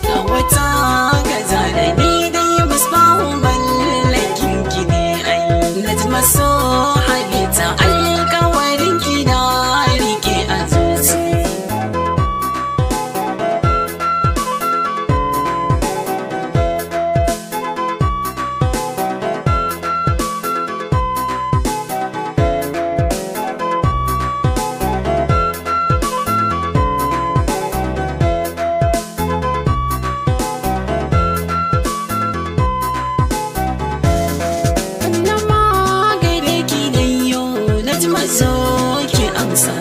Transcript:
Ga wata gaza da ni dai musbahu mallakin ki ne ai. Na ji maso halitta alkawarin ki na rike a zuci. Na magare ki da yau na ji maso ki amsa.